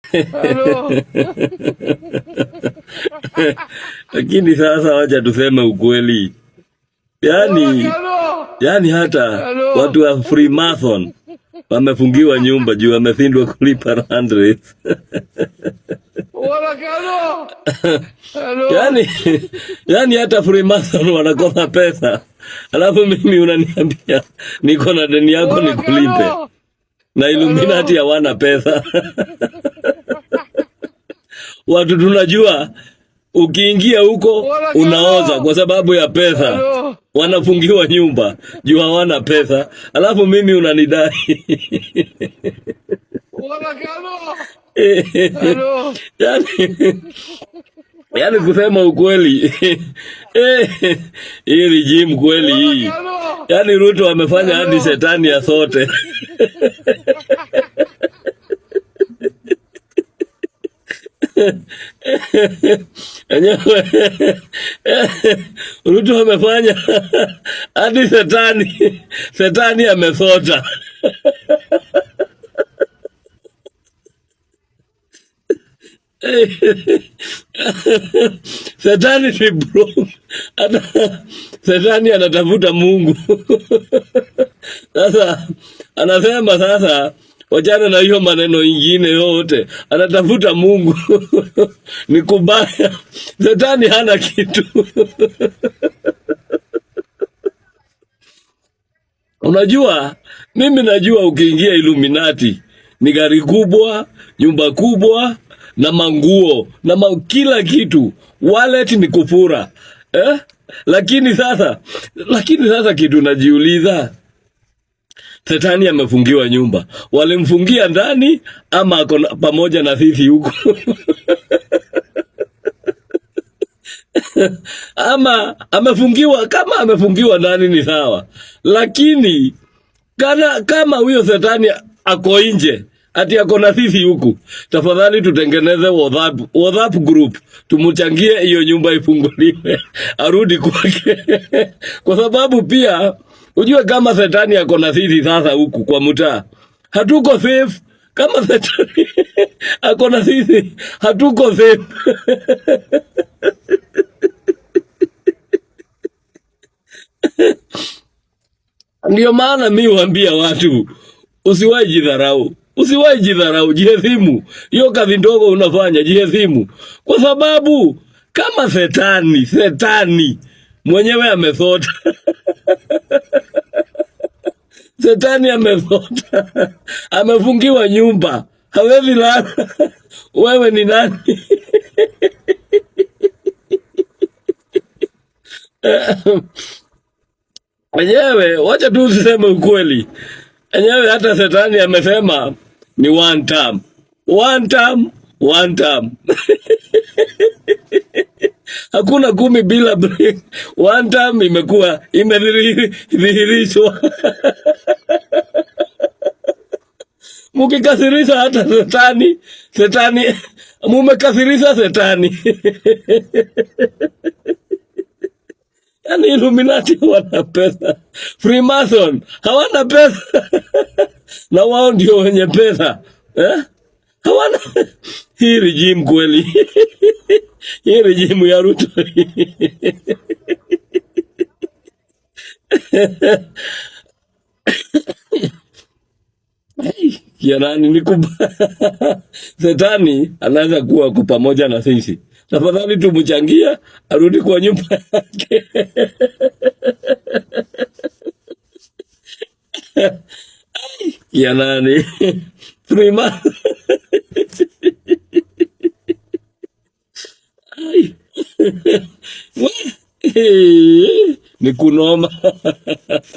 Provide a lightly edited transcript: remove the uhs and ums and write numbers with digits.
Hello. Lakini sasa wacha tuseme ukweli. Wala Yaani hello. yaani hata Hello. watu wa Freemason wamefungiwa nyumba juu wameshindwa kulipa rent rates. Wala hello. Hello. Yaani hata Freemason wanakosa pesa. Alafu mimi unaniambia niko na deni yako Wala nikulipe. hello. Na Illuminati Hello. hawana pesa. Watu tunajua ukiingia huko Wala unaoza hello. kwa sababu ya pesa. Hello. Wanafungiwa nyumba juu hawana pesa. Alafu mimi unanidai. Wala hello. Hello. Yaani kusema ukweli, hii regime kweli Wala hii. hello. Yaani Ruto amefanya hadi Hello. shetani ya sote. Enyewe Ruto amefanya hadi shetani amesota. Shetani ni bro. Hata shetani anatafuta Mungu. Sasa anasema sasa wachana na hiyo maneno ingine yote, anatafuta Mungu. Ni kubaya. Shetani hana kitu. Unajua, mimi najua ukiingia Illuminati ni gari kubwa, nyumba kubwa na manguo na kila kitu, wallet ni kufura, eh? Lakini sasa kitu najiuliza, Shetani amefungiwa nyumba, walimfungia ndani ama ako pamoja na sisi huko? Ama amefungiwa? Kama amefungiwa ndani ni sawa, lakini kama huyo shetani ako nje ati ako na sisi huku, tafadhali tutengeneze WhatsApp group, tumuchangie hiyo nyumba ifunguliwe arudi kwake. Kwa sababu pia ujue kama shetani ako na sisi sasa huku kwa mtaa, hatuko safe. Kama shetani ako na sisi, hatuko safe. Ndio maana mi huambia watu usiwahi jidharau, usiwahi jidharau, jiheshimu. Hiyo kazi ndogo unafanya, jiheshimu, kwa sababu kama shetani mwenyewe amesota, shetani amesota, amefungiwa nyumba, hawezi lala. Wewe ni nani? Enyewe, wacha tu usiseme ukweli. Enyewe hata shetani amesema ni one term. One term, one term. Hakuna 10 bila break. One term imekuwa imedhihirishwa. Mukikasirisha hata shetani, mumekasirisha shetani. Yaani Illuminati hawana pesa. Freemason hawana pesa. Na wao ndio wenye pesa. Eh? Hawana hii regime kweli. Hii regime ya Ruto. Ya nani ni Shetani anaweza kuwa ako pamoja na sisi. Tafadhali tumchangie arudi kwa nyumba yake. Ya nani? Freemason. Ai. Ni kunoma.